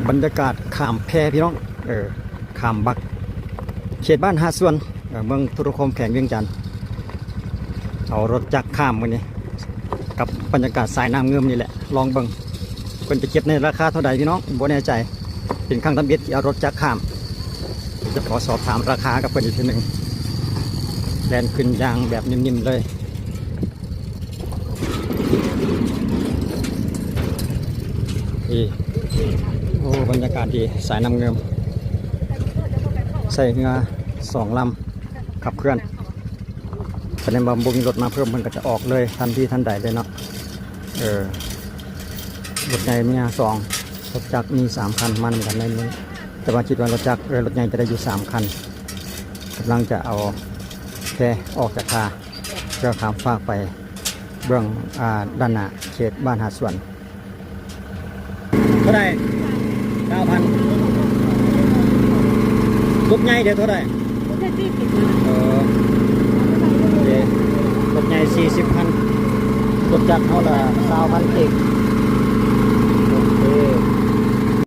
ບັນຍາກາດຂ້າມແພພີ່ນ້ອງ ເອີ ຂ້າມບັກ ເຂດບ້ານຫາດສວນ ເອີ ເມືອງທຸລະຄົມ ແຂວງວຽງຈັນ. ເອົາລົດຈັກຂ້າມມື້ນີ້ ກັບບັນຍາກາດສາຍນ້ຳງື່ມນີ້ແຫຼະ ລອງເບິ່ງ ເພິ່ນຈະເກັບໃນລາຄາເທົ່າໃດພີ່ນ້ອງ ບໍ່ແນ່ໃຈ. ເປັນຄັ້ງທຳອິດທີ່ເອົາລົດຈັກຂ້າມ ຈະຂໍສອບຖາມລາຄາກັບເພິ່ນອີກເທື່ອໜຶ່ງ. ແລ່ນຂຶ້ນຢ່າງແບບນິ່ມໆເລີຍ. ນີ້ ໂອ້ ບັນຍາກາດດີ ສາຍນ້ຳງື່ມ ໃຊ້ເຮືອສອງລຳຂັບເຄື່ອນ. ສະແດງວ່າບໍ່ມີລົດມາເພີ່ມ ເພິ່ນກໍຈະອອກເລີຍທັນທີທັນໃດເລີຍເນາະ. ເອີ ລົດໃຫຍ່ມີຫ້າສອງ ລົດຈັກມີສາມຄັນມານຳກັນໃນມື້ ແຕ່ວ່າຄິດວ່າລົດຈັກ ເອີ ລົດໃຫຍ່ຈະໄດ້ຢູ່ສາມຄັນ. ກຳລັງຈະເອົາແພອອກຈາກທ່າ ເພື່ອຂ້າມຟາກໄປເບື້ອງ ອ່າ ດ້ານໜ້າເຂດບ້ານຫາດສວນ. ເທົ່າໃດ? ຊາວພັນ. ລົດໃຫຍ່ເດເທົ່າໃດ? ລົດໃຫຍ່ສີ່ສິບພັນ. ເອີ ໂອເຄ ລົດໃຫຍ່ສີ່ສິບພັນ ລົດຈັກເຮົາລະຊາວພັນກີບ.